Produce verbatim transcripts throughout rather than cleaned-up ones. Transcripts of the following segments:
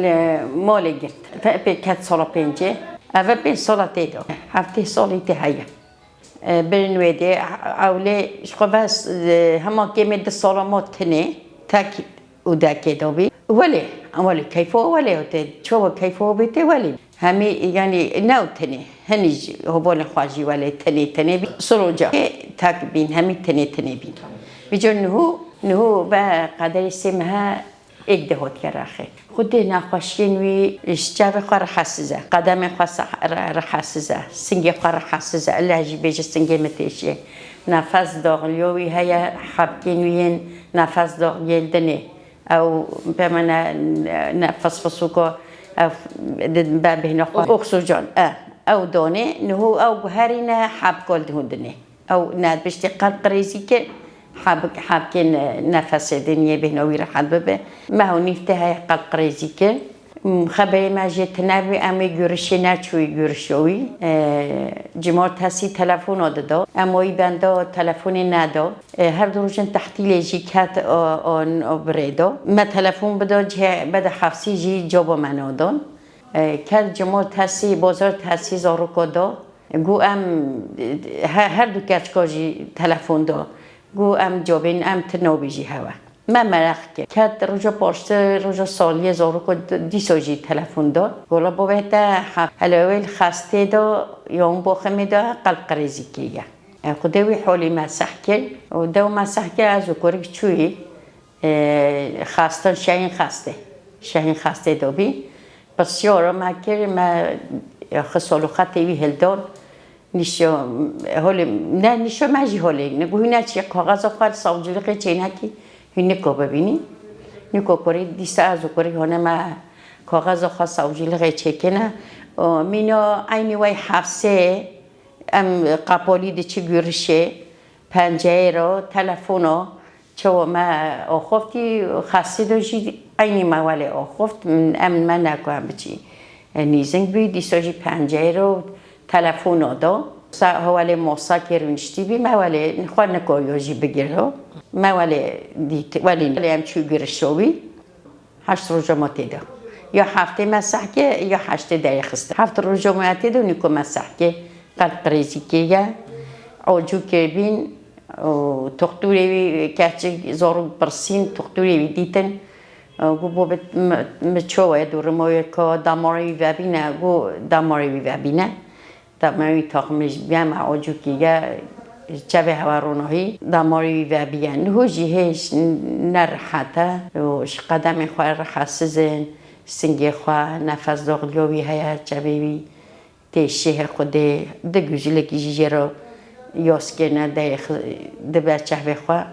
Li malê girt. Pê ket sala pêncê. Eve pênc sala tê de. Heftê salî tê heye. E, birin wê dê, ewlê ji xwe ves, e, hema kêmê du sala ma tinê, tek û dekê de bî. Welê, welê keyfo welê tê, çawa keyfo bê tê welê. Hemî, yanî, ne û tinê. Hinî ji hevalên xwe jî welê tinê, tinê bî. Siroca tek bîn, hemî tinê, tinê bîn. Vîca niho, niho be qederê sê mehe êk de hatiye rexê. Xwedê nexweşiyên wî ji çavê xwe rihesiz e. Qedemên xwe se-, re-, rihesiz e. Singê xwe rihesiz e. Ille jî bêje singê min têşiye. Nefes daxiliya wî heye, hebkên wî yên nefes daxiliyê li dinê. Ew pê me ne, ne, ne fisfisûka, ev di, be bêhna xwe. Oksijen, e. Ew danê, niho ew guherîne hebka li hûn dinê. Ew ne piştî qelb qirêzî kir, heb-, hebkên nefesê din yê bêhna wî rehet bibe. Meh û nîv tê heye qelb qirêzî kir. Xeberê me jê tune bî, em ê gurişê neçûyî gurişa wî. E, cumartesî telefona dida. Em wî benda telefonê neda. E, her du rojên tehtîlê jî ket, o, o, o birê da. Me telefon bida cihê bede hefsî jî caba me nadan. E, ket cumartesî, bazartesî zaroka da. Got em, he-, her du keçika jî telefon da. Got em cabên em ti nabî jî hewe. Me mereq kir. Ket roja paştir, roja saliyê zaroko d-, dîsa jî telefon da. Gola bavê te he-, hele wê li xestê da, ya hûn boxemê da, qelb qirêzî kiriye. E, Xwedê wî holî me seh kir. Û dew me seh kir, ez û kurik çûyî. E, xastin Şehîn Xastê. Şehîn Xastê de bî. Pisyara me kir, me xisol û xetê wî hildan. Nîşo, holê, ne, nîşo me jî holê. Ne, hûn neçî kaxeza xwe li savcılıkê çênekî, hûn niko bibînî. Niko kurî, dîsa ez û kurî hone me kaxeza xwe savcılıkê çêkine. O, mîna eynî wey hefsê, em qapolî diçi gurişê. Penceyê ro, telefono, çawa me axuftî, xestê do jî eynî me welê axuft, em me neku em biçî. E, nîzing bî, dîsa jî penceyê ro telefono do. Sa, welê mosa kê rûniştî bî, me welê xwe niko yo jî bigiro. Me welê dît, welî em çû girişo wî. Heşt roja ma tê de. Ya heftê me sehke, ya heştê derê xiste. Heft roja ma tê de nîko me sehke. Qelb qirêzî kê ye. Ocû kê bîn û toxtûrê wî keçik zorû pirsîn, toxtûrê wî dîtin. Û gu bo bit mi, mi ço ye, dûrimo ye ka damarê wî vebîne, gu damarê wî vebîne. Damarê wî taxmî ji bîya me ocûkî ye, çavê hewa ronahî, damarê wî vebiye. Niho jî hêj ne rehet e û ji qedemê xwe rehesiz in, singê xwe, nefes doxliyo wî heye, çavê wî tê şêhe Xwedê, di gujilekî jî jê re yos kirine, derê xi-, dibe çavê xwe.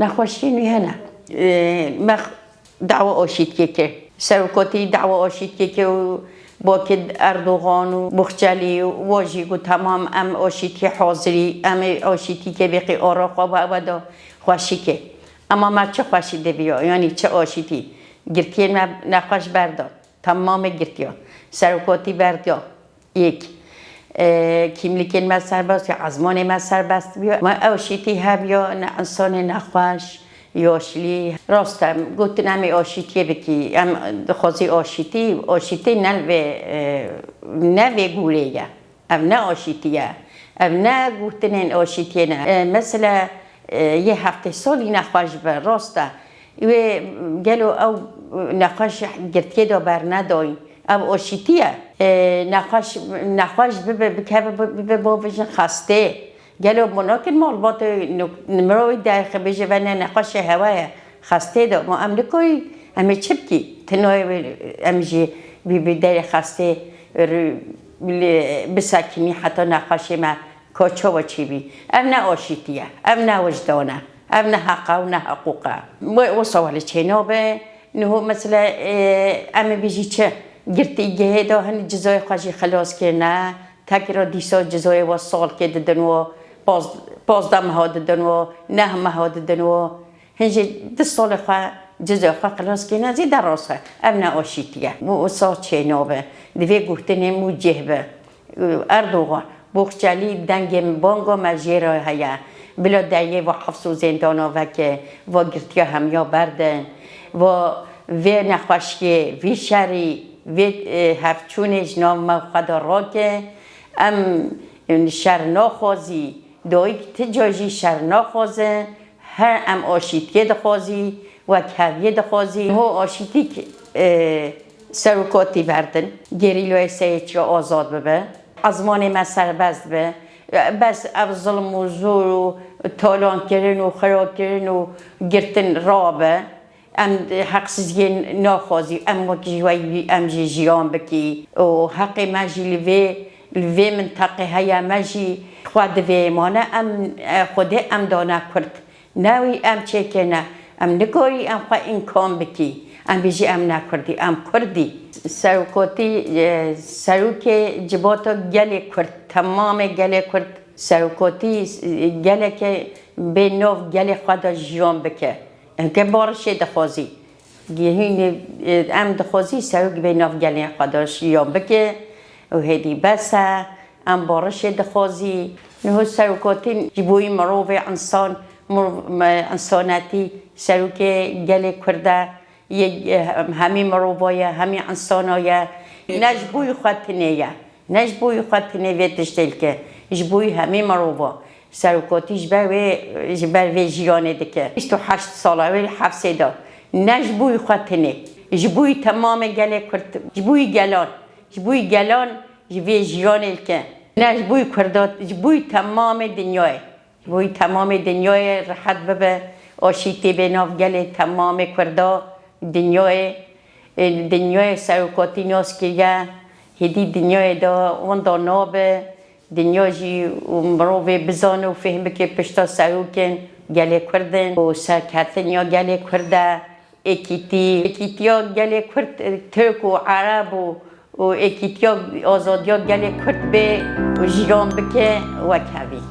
Nexweşiyên wî hene. Ê, me Dawa aşîtiyê kir. Serokatî dawa aşîtiyê kir û bakê Erdogan û Boxçelî û wa jî got, temam, em aşîtiyê hazirî, em ê aşîtîkê bêqî ara xwe ve ewe da xweşikê. Ema me çi xweşî diviya, yanî çi aşîtî? Girtiyên me nexweş berdan. Temamê girtiya. Serokatî berdiya. Yek. E, kîmlikên me serbest ya, ezmanê me serbest biyo. Me ew şîtî hebiyo, ne insanê nexweş, yaşlî. Rast e, gotin em ê aşîtiyê bikî. Em dixwazî aşîtî, aşîtî ne vê, e, ne vê gûrê ye. Ev ne aşîtî ye. Ev ne gotinên aşîtiyê ne. E, mesela, e, yê heftê salî nexweş be, rast e. Wê gelo ew nexweş girtiyê de bernedayî? Ev aşîtî ye. E, nexweş, nexweş bibe, bikeve, bibe, bibe bo bijin xestê. Gelo bo nakin malbatê nu-, mirovî derxe bêje ve ne nexweşê hewa ye. Xestê de, ma em nikarî, em ê çi bikî? Tinoyê wê, em jî bî, bi derê xestê rû-, li-, bisekinî heta nexweşê me ka çawa çêbî. Ev ne aşîtî ye, ev ne wijdan e, ev ne heq e û ne hiqûq e. Wê wisa welê çênabe, niho mesela, e, em ê bijî çi? Girtîgehê de hin cizayê xwe jî xilas kirine, tekira dîsa cizayê we salkê didin we, paz-, pazdeh meha didin we, neh meha didin we. Hin jî du salê xwe cizê xwe xilas kîne zî derast e. Ev ne aşîtî ye. Û wisa çênabe. Divê guhtinê mû cih be. Erdogan, Boxçelî dengê banga me jê re heye. Bila deriyê va hefs û zêndana veke, va girtiya hemiya berdin, va Vê nexweşiyê, vî şerî, vê, e, hevçûnê ji nav me û xwe de rake. Em, em şer naxwazî, dayik ti ca jî şer naxwaze. Her em aşîtiyê dixwazî, wekheviyê dixwazî. Ho aşîtîk, e, serokatî berdin. Gerîlayê S Y Ç'ê azad bibe. Ezmanê me serbest be. Bes ev zilm û zor û talankirin û xirakirin û girtin rabe. Em heqsiziyê naxwazî, em wek ji we yî, em jî jiyan bikî û heqê me jî li vê, li vê minteqê heye, me jî xwe divê mane, em, e, Xwedê em dane Kurd. Ne wî em çêkê ne, em nikarî em xwe înkan bikî, em bêjî em ne Kurdî, em Kurdî. Serokatî, e, serokê civata gelê Kurd, temamê gelê Kurd, serokatî, e, geleke bê nav gelê xwe de jiyan bike. Em ke barişê dixwazî. Gihînê, e, em dixwazî serok bê nav gelê xwe de jiyan bike û hêdî bes e. Em barişê dixwazî. Niho serokatî ji bo yî mirovê însan, mirov, me, însanetî serokê gelê Kurd e. Yê, e, hemî mirova ye, hemî însana ye. Ne ji bo yî xwe tinê ye. Ne ji bo yî xwe tinê vê tiştê dike. Ji bo yî hemî mirova. Serokatî ji ber wê, ji ber vê jiyanê dike. Bîst û heşt sala wê li hefsê de. Ne ji bo yî xwe tinê. Ji bo yî temamê gelê Kurd, ji bo yî gelan. Ji bo yî gelan ji vê jiyanê dike. Ne ji bo yî Kurda, ji bo yî temamê dinyayê. Ji bo yî temamê dinyayê rehet bibe. Aşîtê bê nav gelê temamê Kurda dinyayê. E, dinyayê serokatî nas kiriye, hêdî dinyayê de wenda nabe, dinya jî û mirovê bizane û fêhm bike pişta serokên gelê Kurd in û serkeftin ya gelê Kurd e, êkîtî, êkîtiya gelê Kurd, e, Tirk û Ereb û, û êkîtiya azadiya gelê Kurd bê û jiyan bike wek hevî.